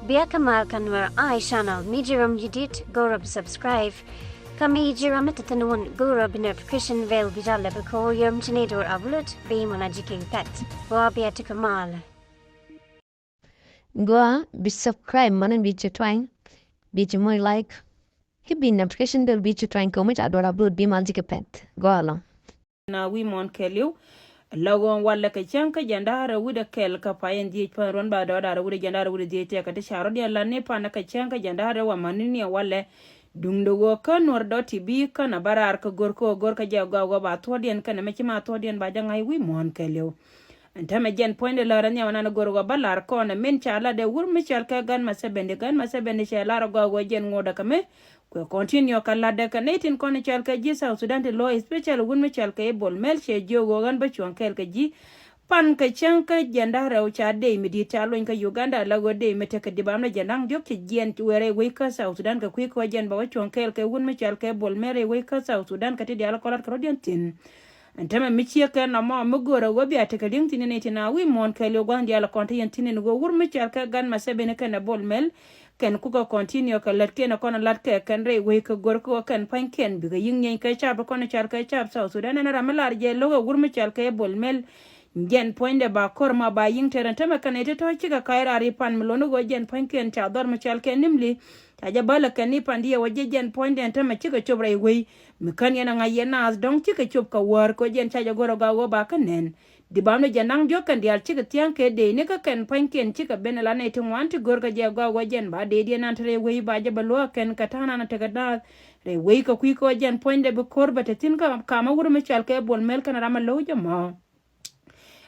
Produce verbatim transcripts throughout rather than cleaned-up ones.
Bia kä mal kä Nuer Eye Channel, mi ji̱ rom ji̱ dit go̱o̱r bi subscribe. Kä mi ji̱ rom mi te thi̱n wun go̱o̱r bi notification bell bi jal lɛ bi ko̱o̱r yom ci ni do̱r upload bi mɔna ji̱ ki̱n pɛt. Gua bia ti kä mal. Gua bi subscribe mɔna bi ci twany, bi ci moc like. Ki bi notification bell bi ci twany kɛ mi ca do̱r upload bi mal ji̱ ki̱n pɛt. Gua lɔ. Na wi̱i̱ muɔ̱ɔ̱n kɛɛliw. Lɔgɔn walɛ kɛ cäŋ kä jiɛn da̱rɛ wi̱cdɛ kɛl kä pay in dhiec pän ruɔ̱n ba dɔɔdaarɛ wi̱cdɛ jiɛn da̱rɛ wi̱cdɛ dhiec tɛk kä ti ca rɔ̱diɛn la̱t ni pan kä cäŋ kä jiɛn da̱rɛ wa mäni ni walɛ. Duŋdɛ ɣöö kä Nuɔr dɔ̱ ti bi kä na bä raar kä go̱r kä ɣöö go̱r kä jɛ gɔaa ɣöö ba thuɔ̱ɔ̱diɛn kɛnɛ mi ci ma thuɔ̱ɔ̱diɛn ba jɛ ŋa̱c wi̱i̱ muɔ̱ɔ̱n kɛɛliw. Ɛn tämɛ jɛn puɔ̱nydɛ lär ɛ nhiam ɛnan ɛ go̱r ɣöö bä la̱r kɔn ɛ min ca lat ɛ wur mi cɔal kɛ Gan Masɛbɛndi, Gan Masɛbɛndi cɛ lar ɛ gɔaa ɣöö jɛn ŋotdɛ kɛ mi. Kuɛ continue kɛ latdɛ kɛ nɛy tin kɔn cɔal kɛ ji̱ South Sudan ti lo̱, especially wun mi cɔal kɛ i̱ Bol Mel, cɛ jiök ɣöö ɣän bä cuɔ̱ŋ kɛɛl kɛ ji̱. Pan kɛ cäŋ kä jiɛn da̱ŋ rɛw ca dey mi di̱i̱t ca luɔ̱ny kä Uganda, la ɣöö dey mi tekɛ di̱t bam ni jiɛn da̱ŋ diɔ̱k cɛ jiɛn wëë rɛy wec kä South Sudan kɛ kui̱ kɛ ɣöö jɛn bä wä cuɔ̱ŋ kɛɛl kɛ wun mi cɔal kɛ Bol Mel rɛy wec kä South Sudan kɛ ti diaal kɔn lat kɛ rɔ̱diɛn thi̱n. Ɛn tämɛ mi ciek kɛ nɔmɔ mi go̱o̱rä ɣöö bia tekɛ li̱eŋ thi̱n ni nɛy tin a wi̱i̱ muɔ̱ɔ̱n kɛɛliw gua̱n diaal kɔn ti yɛn thi̱n ɛn ɣöö wur mi cɔal kɛ Gan Masɛbɛni kɛnɛ Bol Mel. Kɛn kukɛ continue kɛ lät kiɛn kɔn lat kɛ kɛn rɛy wec kɛ go̱r kɛ kɛn pua̱nykiɛn bikɛ yi̱ŋ nyieeny kɛ cap kɔn cɔal kɛ cap South Sudan. Ɛn ram mi lar jɛ lo̱k ɛ wur mi cɔal kɛ Bol Mel. Jɛn puɔ̱nydɛ ba ko̱r ma ba yi̱ŋ tɛr ɛn tämɛ kɛn iti tɔ̱ cikɛ ka̱c raar i̱ pan mi lo̱n i̱ ɣöö jɛn pua̱nykiɛn ca dhɔr mi cɔal kɛ Nimule. Ca jɛ bälä kɛn i̱ pan diɛ wä ji̱ jɛn puɔ̱nydɛ ɛn tämɛ cikɛ cop rɛy wec. Mi kän yɛn ɛ ŋa̱c yɛn naath dɔ̱ŋ cikɛ cop kɛ wäär kɛ ɣöö jɛn ca jɛ go̱r ɛ gɔaa ɣöö ba kä nɛn. Di̱t bam ni jiɛn da̱ŋ diɔ̱k kɛn diaal cikɛ thia̱a̱ŋ kɛ dee ni kä kɛn pua̱nykiɛn cikɛ ben ala nɛy ti ŋuan ti go̱r kɛ jɛ gɔaa ɣöö jɛn ba dee diɛn nan te rɛy wec ba jɛ bä luäk kɛn kɛ ta̱a̱ nan tekɛ naath rɛy wec kɛ kui̱ kɛ ɣöö jɛn puɔ̱nydɛ bi ko̱r bɛ te thi̱n kä kamä wur mi cɔal kɛ Bol Mel kɛn ram a lo̱w jɛ mɔ.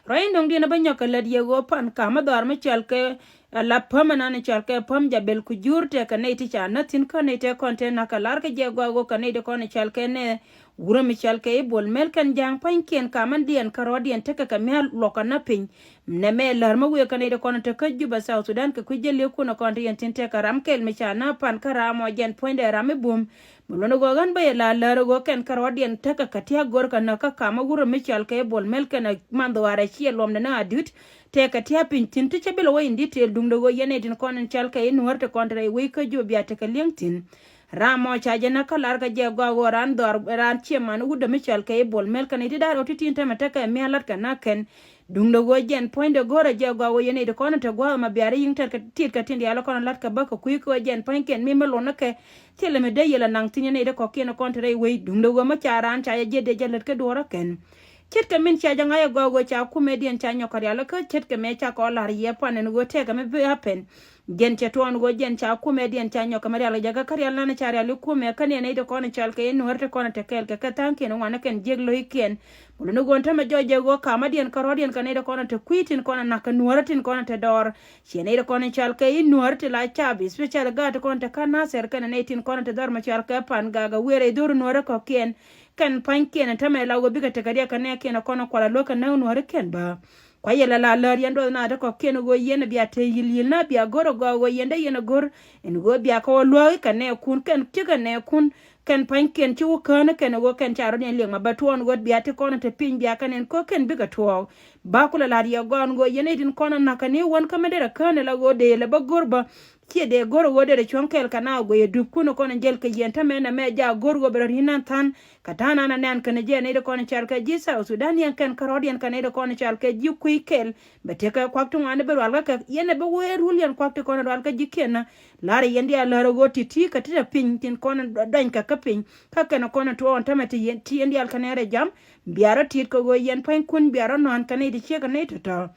Rɔy in dɔ̱ŋ diɛn a bä nyɔk kɛ lät yɛ ɣöö pan kamä dhɔaar mi cɔal kɛ ala päm ɛnan cɔal kɛ päm Jabel ku jur tɛ kɛ nɛy ti ca näk thi̱n kä nɛy tɛ kɔn tɛ na̱k kɛ lar kɛ jɛ gɔaa ɣöö kɛ nɛy ti kɔn cɔal kɛ nɛ wurä mi cɔal kɛ i̱ Bol Mel kɛn ja̱a̱ŋ pa̱nykiɛn kamän diɛn kärɔɔdiɛn tekɛ kɛ mia̱a̱l luɔkä nä piny. Nɛ mɛ lär mä wëë kä nɛy ti kɔn te kä Juba South Sudan kɛ kui̱ jäliäkun ɛ kɔn ti yɛn thi̱n tekɛ ram kɛl mi ca nä pan kä ram ɔ jɛn puɔ̱nydɛ ram i̱ bum. Mi luɔ̱n i̱ gɔaa ɣän bä yɛ la lär i̱ ɣöö kɛn kärɔɔdiɛn tekɛ kɛ tia̱k go̱rkɛ nä kä kamä wurä mi cɔal kɛ i̱ Bol Mel kɛn ɛ man dhuaarɛ ciɛ luɔmdɛ nä adut. Tëëkɛ tia̱a̱ piny thi̱n ti cä bi lɛ wä in detail duundɛ ɣöö yɛn nɛy tin kɔn in cɔal kɛ i̱ Nuäär ti kɔn te rɛy wec kä Juba bia tekɛ li̱eŋ thi̱n. Ram mɔ ca jɛ näk kä lar kɛ jɛ gɔaa ɣöö raan dhɔr raan ciɛ man wutdä mi cɔal kɛ i̱ Bol Mel kɛn i̱ ti da̱r ɣöö ti tin tämɛ tekɛ mia̱a̱n la̱t kɛ na̱k kɛn. Duundɛ ɣöö jɛn puɔ̱nydɛ go̱o̱rä jɛ gɔaa ɣöö yɛn nɛy ti kɔn in te gua̱a̱th ma biaari yi̱ŋ tɛt kɛ ti̱i̱t kɛ tin diaal kɔn in la̱t kɛ bä kɛ kui̱ kɛ ɣöö jɛn puɔ̱nykiɛn mi mi luɔ̱nä kɛ. Thilɛ mi dee yɛl anaŋ thi̱n yɛn nɛy ti kɔ̱kiɛn kɔn te rɛy wec duundɛ ɣöö mi ca raan ca jɛ jiɛt dee jɛ lät kä duɔ̱ɔ̱rä kɛn. Ce̱tkɛ min cia jɛ ŋa̱c ɛ gɔaa ɣöö ca kumɛdiɛn ca nyɔk kɛ rial kä ce̱tkɛ mëë ca kɔ la̱r yɛ pan ɛn ɣöö tɛkɛ mi bi happen. Jɛn cɛ tuɔɔn ɣöö jɛn ca kumɛdiɛn ca nyɔk kɛ mi rial kɛ jɛ kä kä rial nanɛ ca rial i̱ kumɛ kä ni ɛn nɛy ti kɔn cɔal kɛ i̱ Nuäär ti kɔn te kɛɛl kɛ kä tha̱a̱ŋkiɛn ŋuanä kɛn jiäk lo̱ckiɛn. Bä luni ɣöö tämɛ jɔɔc jɛ ɣöö kamä diɛn kärɔɔdiɛn kɛ nɛy ti kɔn te kui̱ tin kɔn na̱k kɛ Nuäärä tin kɔn te dɔɔr. Ciɛ nɛy ti kɔn cɔal kɛ i̱ Nuäär ti la cap, especially gaat ti kɔn te kä Nasir kɛnɛ nɛy tin kɔn te dhɔr mɛ cɔal kɛ pan gak ɛ wëë rɛy dho̱r Nuäärä kɔ̱kiɛn. Kɛn pa̱nykiɛn tämɛ la ɣöö bikɛ tekɛ riɛk kɛ nɛɛkiɛn kɔn kualɛ luäk kɛ näk Nuäärikiɛn bä. Kua yɛ la la lär yɛn duɔth na ti kɔ̱kiɛn ɣöö yɛn bia te yi̱l yi̱l na bia go̱r ɛ gɔaa ɣöö yɛn dee yɛn ɛ go̱r. Ɛn ɣöö bia kɛ wä luäk kɛ nɛɛkun kɛn cikɛ nɛɛkun. Kɛn pa̱nykiɛn ci wä kään kɛn ɣöö kɛn ca rɔ̱diɛn liɛŋ ma bɛ tuɔɔn ɣöö bia ti kɔn te piny bia kɛn ɛn ko̱ kɛn bikɛ tuɔɔk. Ba kulɛ la̱r yɛ gɔaa ɛn ɣöö yɛn nɛy tin kɔn ɛ na̱k kɛ ni wän kä mi derɛ kään ɛ la ɣöö dee lɛ bä go̱r bä. Ciɛ dee go̱r ɣöö derɛ cuɔ̱ŋ kɛɛl kɛ na guɛy ɛ dup kun ɛ kɔn ɛ jɛl kɛ yɛn tämɛ nɛ mɛ ja go̱r ɣöö bɛ rɔ ri̱n nan tha̱a̱n. Kɛ ta̱a̱ nan ɛ nɛn kɛn ɛ jɛ nɛy ti kɔn ɛ cɔal kɛ ji̱ South Sudan yɛn kɛn kärɔɔdiɛn kɛ nɛy ti kɔn ɛ cɔal kɛ ji̱ kui̱ kɛɛl. Bɛ tekɛ kuak ti ŋuan i̱ bi rual kä kɛ yɛn ɛ bi wee rul yɛn kuak ti kɔn ɛ rual kä ji̱kiɛn na. La̱rä yɛn diaal lär ɛ ɣöö ti̱ti̱ kɛ ti te piny tin kɔn ɛ duany kɛ kä piny. Kä kɛn ɛ kɔn ɛ tuɔɔk ɛn tämɛ ti yɛn ti yɛn diaal kɛn ɛ rɛ jam. Bia rɔ ti̱i̱t kɛ ɣöö yɛn pua̱nykun bia rɔ nɔ̱a̱n kɛ nɛy ti ciek kɛ nɛy tɔ̱tɔ̱.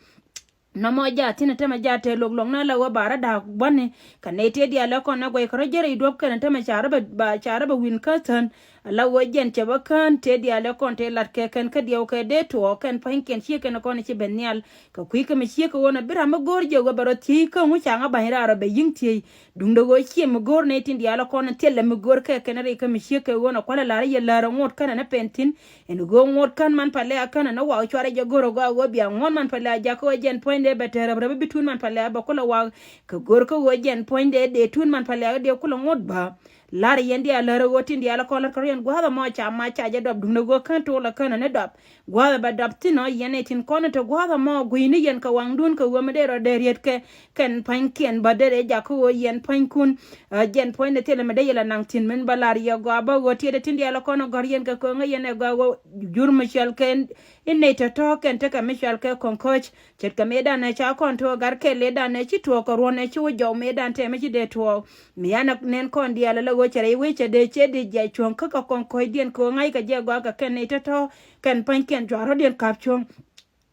Nɔmɔ jaa thi̱n ɛ tämɛ jaa te lok lok na la ɣöö ba rɔ da̱a̱k buɔ̱ni. Kɛ nɛy tëë diaal ɛ kɔn ɛ guɛy kɛ rɔ jiɛn rɛy duɔ̱p kɛn ɛ tämɛ ca rɔ bɛ ba ca rɔ bɛ wi̱n kä thän. Ala ɣöö jɛn cɛ bä kään tëë diaal ɛ kɔn tëë lat kɛ kɛn kä diɛw kɛ dee tuɔɔk kɛn pa̱nykiɛn ciek kɛn ɛ kɔn ɛ ci ben nhial. Kɛ kui̱ kä mi ciek kɛ ɣöö na bi ram mi go̱o̱r jiɛ ɣöö bɛ rɔ thiec kä ŋu ca ŋa ba̱ny raar rɔ bɛ yi̱ŋ thiec. Duundɛ ɣöö ciɛ mi go̱o̱r nɛy tin diaal ɛ kɔn thilɛ mi go̱o̱r kɛ kɛn rɛy kä mi ciek kɛ ɣöö na kualɛ la̱r yɛ läär ɛ ŋot kɛn ɛ ni pɛn thi̱n. Ɛn ɣöö ŋot kän man palɛ a kän ɛ ni waw cuarɛ jɛ go̱o̱r ɛ gɔaa ɣöö bia ŋot man palɛ a jakä ɣöö jɛn puɔ̱nydɛ bɛ te räp räp bi tuun man palɛ a bɛ kulɛ waw. Kɛ go̱o̱r kä ɣöö jɛn puɔ̱nydɛ dee tuun man palɛ a dee kulɛ ŋot bä. Lar yɛn diaal lär ɣöö tin diaal kɔn lät kɛ rɔ yɛn gua̱a̱th ɛmɔ ca mac ca jɛ dɔp duŋdɛ ɣöö kän tol ɛ kän ɛ ni dɔp. Gua̱a̱th ɛ bɛ dɔp thi̱n ɔ yɛn ɛ tin kɔn ɛ te gua̱a̱th ɛmɔ gui̱ni yɛn kɛ waŋdun kɛ ɣöö mi dee rɔ dee riet kɛ kɛn pa̱nykiɛn bä dee rɛ jakä ɣöö yɛn pa̱nykun. Ɛ jɛn puɔ̱nydɛ thilɛ mi dee yɛ la naŋ thi̱n min bä lar yɛ gɔaa bä ɣöö tiɛtdɛ tin diaal kɔn ɛ gɔ̱r yɛn kɛ köŋä yɛn ɛ gɔaa ɣöö jur mi cɔal kɛ in nɛy tɔ̱tɔ̱ kɛn tekɛ mi cɔal kɛ kɔŋ kɔ̱c. Ce̱tkɛ mëëdan ɛ ca kɔn tuɔɔk gat kɛl lëëdan ɛ ci tuɔɔk kɛ ruɔ̱n ɛ ci wä jɔw mëëdan tɛmɛ ci dee tuɔɔk. Mi yan ɛ nɛn kɔn diaal ɛ la ɣöö cɛ rɛy wecɛ dee cɛ dee jiac cuɔ̱ŋ kä kɛ kɔŋ kɔ̱cdiɛn kɛ ɣöö ŋa̱ckɛ jɛ gɔaa kɛ kɛn nɛy tɔ̱tɔ̱ kɛn pa̱nykiɛn cua rɔ̱diɛn ka̱p cuɔ̱ŋ.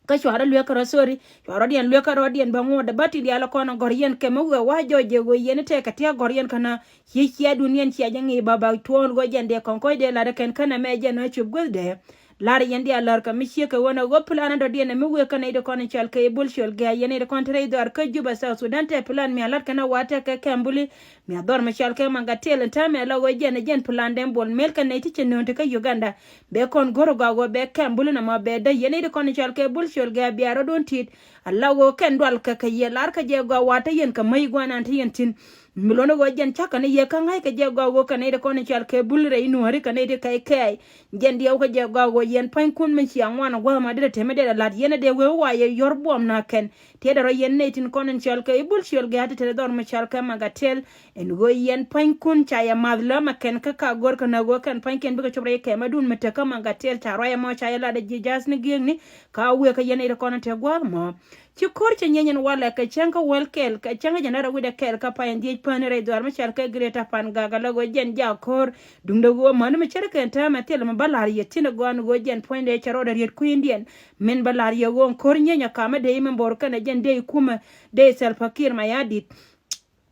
Kä cua rɔ luekä rɔ thori, cua rɔ̱diɛn luekä rɔ̱diɛn bä ŋuɔ̱t dee bä tin diaal kɔn ɛ gɔ̱r yɛn kɛ mi wëë wa jɔc jɛ ɣöö yɛn tɛkɛ tia̱k gɔ̱r yɛn känä. Ci ciɛ dun yɛn cia jɛ ŋi̱i̱c ba ba tuɔɔl ɣöö jɛn dee kɔŋ kɔ̱cdɛ lat ɛ kɛn känɛ mɛ jɛn ɣä cop guäthdɛ. Lar yɛn diaal lär kɛ mi ciek kɛ ɣöö nɛ ɣöö plan dɔ̱diɛn ɛ mi wëë kä nɛy ti kɔn cɔal kɛ i̱ Bul Ciöl Gɛ̈ɛ̈c yɛn nɛy ti kɔn te rɛy dhɔaar kä Juba South Sudan te plan mi a lat kɛn a wa tɛk kɛ kɛm buli. Mi a dhɔr mi cɔal kɛ Magatɛl ɛn täämɛ la ɣöö jɛn ɛ jɛn plan dɛn Bol Mel kɛ nɛy ti cɛ nööŋ ti kä Uganda. Bɛ kɔn go̱r ɛ gɔaa ɣöö bɛ kɛm buli nɔmɔ bɛ däc yɛn nɛy ti kɔn cɔal kɛ Bul Ciöl Gɛ̈ɛ̈c bia rɔ̱dun ti̱i̱t. A la ɣöö kɛn dual kɛ kɛ yɛ lar kɛ jɛ gɔaa wa te yɛn kɛ mäc gua̱a̱th nan te yɛn thi̱n. Mi luɔ̱n ɣöö jɛn cakɛ ni yɛ kä ŋa̱ckɛ jɛ gɔaa ɣöö kɛ nɛy ti kɔn cɔal kɛ Bul rɛy nuääri kɛ nɛy ti kɛc kɛɛc. Jɛn diɛw kɛ jɛ gɔaa ɣöö yɛn pa̱nykun min cia ŋuan gua̱a̱th ma derɛ te mi derɛ la̱t yɛn ɛ dee wee wa yɛ yɔ̱r buɔm na kɛn. Tiɛɛdɛ rɔ yɛn nɛy tin kɔn in cɔal kɛ i̱ Bul Ciöl Gɛ̈ɛ̈c ti te dhɔr mi cɔal kɛ Magatɛl. Ɛn ɣöö yɛn pa̱nykun ca yɛ math lämɛ kɛn kä ka go̱rkɛ nä ɣöö kɛn pa̱nykiɛn bikɛ cop rɛy kɛmɛdun mi tekä Magatɛl ca ruac ɛmɔ ca yɛ lat ɛ ji̱ ja̱th ni gi̱eekni. Ka wëë kä yɛn nɛy ti kɔn in te gua̱a̱th mɔ. Ci ko̱r cɛ nyieny in walɛ kɛ cäŋ kä wäl kɛl kɛ cäŋ kä jɛn rɛw wi̱cdɛ kɛl kä pay in dhiec päni rɛy dhɔaar mi cɔal kɛ Greater Pangak ala ɣöö jɛn jak ko̱r. Duundɛ ɣöö mäni mi ce̱tkɛ in täämɛ thilɛ mi bä la̱r yɛ thi̱n ɛ gɔaa ni ɣöö jɛn puɔ̱nydɛ cɛ rɔɔdɛ riet kui̱ndiɛn. Min bä la̱r yɛ ɣöö in ko̱r nyieny ɛ kamädɛ i̱ mi bo̱r kɛnɛ jɛn dee i̱ kumä dee i̱ Salva Kiir Mayardit.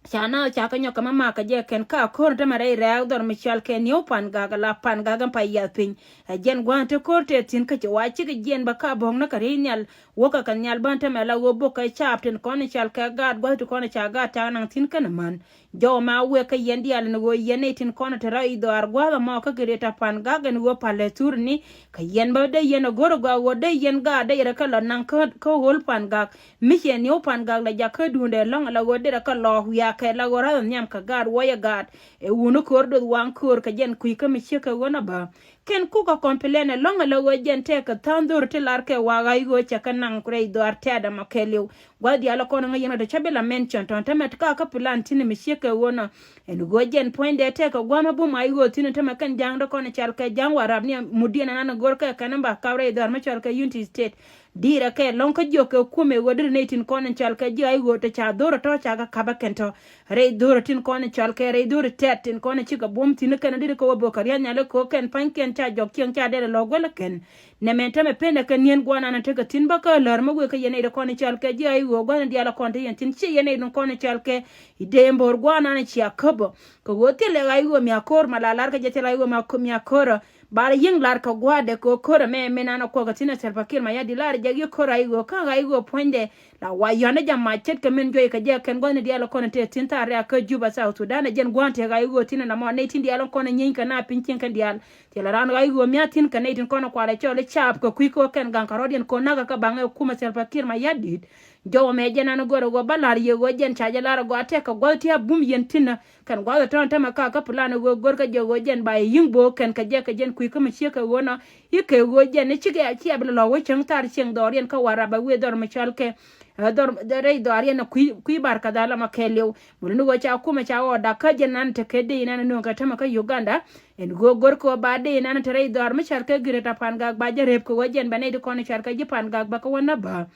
Ca naath ca kɛ nyɔk kɛ ma makä jɛ kɛn ka ko̱r in tämɛ rɛy rɛ̈ɛ̈k dhɔr mi cɔal kɛ New Pangak la Pangak in pay yiath piny. Ɛ jɛn gua̱a̱th in te ko̱r tëë thi̱n kä ci wa cikɛ jiɛn bä ka bo̱o̱k ni kɛ riey nhial. Wäkɛ kɛ nhial bä in tämɛ la ɣöö bok kɛ caap tin kɔn in cɔal kɛ gaat gua̱th ti kɔn in ca gaat ca naŋ thi̱n kɛn män. Jɔw ma wëë kä yɛn diaal in ɣöö yɛn nɛy tin kɔn in te rɛy dhɔaar gua̱a̱th ɛmɔ kä Greater Pangak in ɣöö palɛ thurni. Kɛ yɛn bä dee yɛn a go̱r a gɔaa ɣöö dee yɛn gaat dee yɛn rɛ kä lɔ naŋ kä kä ɣöl Pangak. Mi ciɛ New Pangak la jakä duundɛ lɔ̱ŋ la ɣöö derɛ kä lɔ wiakɛ la ɣöö rath nhiam kɛ gaat wuɔyɛ gaat. Ɛ wuni ko̱r doth waŋ ko̱r kɛ jɛn kui̱ kä mi ciek kɛ ɣöö na bä. Kɛn kukɛ complain ɛlɔ̱ŋ la ɣöö jɛn tɛk kɛ tha̱a̱ŋ dho̱r ti lar kɛ wakä i̱ ɣöö cɛ kɛ naŋ rɛy dhɔaar tɛ̈t ɛmɔ kɛɛliw. Gua̱th diaal kɔn ŋäc yɛn kɛ ti cä bi la mention tɔ̱n tämɛ ti ka kä plan tini mi ciek kɛ ɣöö nɔ. Ɛn ɣöö jɛn puɔ̱nydɛ tɛk kɛ gua̱a̱m ɛ bum a i̱ ɣöö thi̱n tämɛ kɛn ja̱a̱ŋ dee kɔn cɔal kɛ ja̱a̱ŋ Warap ni mudiɛn ɛnan ɛ go̱r kɛ kɛn in ba kap rɛy dhɔaar mi cɔal kɛ Unity State. Di̱i̱rɛ kɛ lɔ̱ŋ kä jiök kɛ kumɛ ɣöö deri nɛy tin kɔn in cɔal kɛ ji̱ a i̱ ɣöö te ca dho̱r ɛ tɔ̱ ca kɛ kap ɛ kɛn tɔ̱. Rɛy dho̱r ɛ tin kɔn in cɔal kɛ rɛy dho̱r ɛ tɛ̈t tin kɔn in cikɛ buɔ̱m thi̱n kɛn in deri kɛ wä bök kɛ ria̱th nhial kɛ ɣöö kɛn pa̱nykiɛn ca jɔk cieŋ ca dɛl ɛ lɔ̱k guäl ɛ kɛn. Nɛmɛ tämɛ pen ɛ kɛ ni̱en gua̱a̱r nan in tekɛ thi̱n bä kä lär mi wëë kä yɛn nɛy ti kɔn in cɔal kɛ ji̱ a i̱ ɣöö gua̱a̱r in diaal ɛ kɔn te yɛn thi̱n ci yɛn nɛy ti kɔn in cɔal kɛ i̱ dee in bo̱o̱r gua̱a̱r nan in cia käp ɔ. Kɛ ɣöö thilɛ ɣa̱c i̱ ɣöö mia ko̱r ma la lar kɛ jɛ thilɛ ɣa̱c i̱ ɣöö mia ko̱r ɔ. Ba rɛ yi̱ŋ lar kɛ gua̱a̱dɛ kɛ ko̱rɛ mɛ min an kuɔk kɛ thi̱n ɛ Salva Kiir Mayardit lar jɛ i̱ ko̱rɛ i̱ ɣöö kä ɣa̱c i̱ ɣöö puɔ̱nydɛ la wa yɔ̱a̱n ni jɛ mac ce̱tkɛ min juɔc kɛ jɛ kɛn gua̱thni diaal kɔn tëë thi̱n thaar rɛ̈k kä Juba South Sudan ɛ jɛn gua̱a̱n tëë ɣa̱c i̱ ɣöö thi̱n ɛn ɛmɔ nɛy tin diaal kɔn ɛ nyieeny kɛ na piny cieŋ kɛn diaal. Thilɛ raan ɣa̱c i̱ ɣöö mia̱th thi̱n kɛ nɛy tin kɔn ɛ kualɛ cɔl i̱ caap kɛ kui̱ kɛ ɣöö kɛn gaŋ kɛ rɔ̱diɛn kɛ ɣöö nakä kä baŋ ɛ kumɛ Salva Kiir Mayardit. Jɔwä mɛ jɛn an go̱r ɛ ɣöö bä la̱r yɛ ɣöö jɛn ca jɛ la̱r ɛ gɔaa tɛk kɛ gua̱th ti a bum yɛn thi̱n ɛ. Kɛn gua̱th ɛ tɔ̱ɔ̱n tämɛ ka kä plan ɛ ɣöö go̱r kä jɛ ɣöö jɛn ba yɛ yi̱ŋ bo̱o̱k kɛn kɛ jɛ kɛ jɛn kui̱ kä mi ciek kɛ ɣöö nɔ. I̱ kɛ ɣöö jɛn i̱ cikɛ a ciɛ bi lɔ wä cäŋ thar cieŋ dhɔriɛn kä Warap ɛ wëë dhɔr mi cɔal kɛ. Ɛ dhɔr rɛy dhɔriɛn ɛ kui̱ kui̱ bar kɛ dhal ɛmɔ kɛɛliw. Mul ni ɣöö ca kumɛ ca ɣɔɔda kä jɛn an tekɛ dee in an nööŋ kɛ tämɛ kä Uganda. Ɛn ɣöö go̱r kɛ ɣöö ba dee in an te rɛy dhɔr mi cɔal kɛ Greater Pangak ba jɛ rep kɛ ɣöö jɛn bɛ nɛy ti kɔn cɔal kɛ ji̱ Pangak bä kä wä näbä.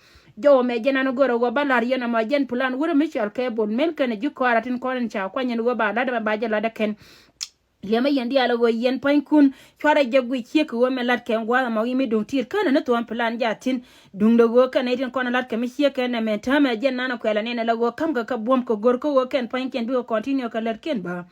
Jɔwä mɛ jɛn an go̱rɛ ɣöö bä la̱r yɛn ɛmɔ jɛn plan wurɛ mi cɔal kɛ Bol Mel kɛnɛ ji̱ kɔaarä tin kɔn in ca kuany ɛn ɣöö ba la̱t ɛmɛ ba jɛ la̱t ɛ kɛn. Liɛmɛ yɛn diaal ɛ ɣöö yɛn pa̱nykun cuarɛ jɛ guic ciek kɛ ɣöö mɛ la̱t kɛ gua̱a̱th ɛmɔ i̱ mi duŋ ti̱i̱t känɛ ni thuɔ̱ɔ̱n plan jɛ a thi̱n. Duŋdɛ ɣöö kɛn nɛy tin kɔn in la̱t kɛ mi ciek kɛn ɛmɛ täämɛ jɛn nanɛ kuɛl ɛnɛn ɛ la ɣöö ka̱mkɛ kɛ buɔ̱m kɛ go̱r kä ɣöö kɛn pa̱nykɛn bikɛ continue kɛ lät kiɛn bä.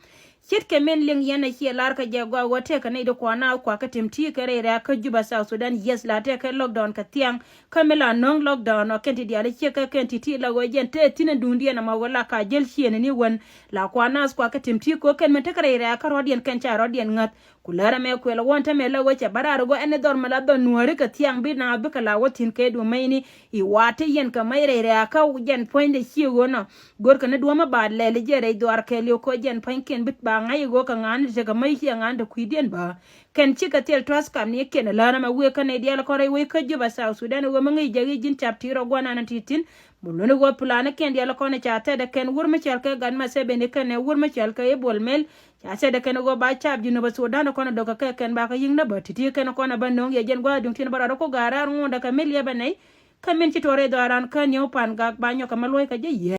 Ce̱tkɛ min liŋ yɛn ɛ ciɛ lar kɛ jɛ gɔaa ɣöö tëëkɛ nɛy di kua̱r naath kua̱r kä tim ti̱i̱ kɛ rɛy rɛ̈ɛ̈k kä Juba South Sudan, yes, la tëëkɛ lockdown kɛ thiaŋ. Kä mi la nöŋ lockdown ɔ kɛn ti diaal i̱ ciɛ kɛ kɛn ti ti la ɣöö jɛn tëë thi̱n in duŋdiɛn ɛmɔ ɣöö la ka jäl ciëëni ni wän. La kua̱r naath kua̱r kä tim ti̱i̱ kɛ ɣöö kɛn min tekɛ rɛy rɛ̈ɛ̈k kä rɔ̱diɛn kɛn ca rɔ̱diɛn ŋäth. Ku lär ɛmɛ kuɛl ɛ wä ɛn täämɛ la wä cɛ bä raar ɛ gɔaa ɛn ɛ dhɔr mi la dhɔr nuääri kɛ thiaŋ bi naath bikɛ la wä thi̱n kɛ duɔ̱mɛcni. I̱ wa̱a̱ ti yɛn kɛ mec rɛy rɛ̈ɛ̈kä jɛn puɔ̱nydɛ cië ɣöö nɔ. Görkɛ ni duɔ̱ɔ̱m mi ba lɛl jɛ rɛy dhuaar kɛɛliw kɛ jɛn puɔ̱nykiɛn bi ba ŋa̱c i̱ ɣöö kɛ ŋa̱a̱n tekɛ mäc ciɛ ŋa̱a̱n te kui̱diɛn bä. Kɛn cikɛ thil trust kam ni kiɛn ɛ lär ɛmɛ wëë kä nɛy diaal kɔn rɛy wec kä Juba South Sudan ɛ ɣöö mi ŋäc jɛ i̱ ji̱n cap ti rɔ gua̱nan ti thi̱n. Mi luni ɣöö plan kiɛn diaal kɔn ca thɛt ɛ kɛn wur mi cɔal kɛ gat Museveni kɛnɛ wur mi cɔal kɛ i̱ Bol Mel. Ca thɛt ɛ kɛn ɣöö ba cap Junub Sudan kɔn ɛ dɔ̱k kɛ kɛ kɛn ba kɛ yi̱ŋ ni bä ti̱ti̱ kɛn kɔn ɛ bä nöŋ yɛ jɛn gua̱a̱th duŋ tin bä rɔɔd ɛ ku ga̱a̱r raar ŋuundɛ kɛ mi liɛpɛ nɛy. Kä min ci tuɔɔk rɛy dhɔaaran kä New Pangak ba nyɔk kɛ mi luɔ̱c kɛ jɛ yɛ.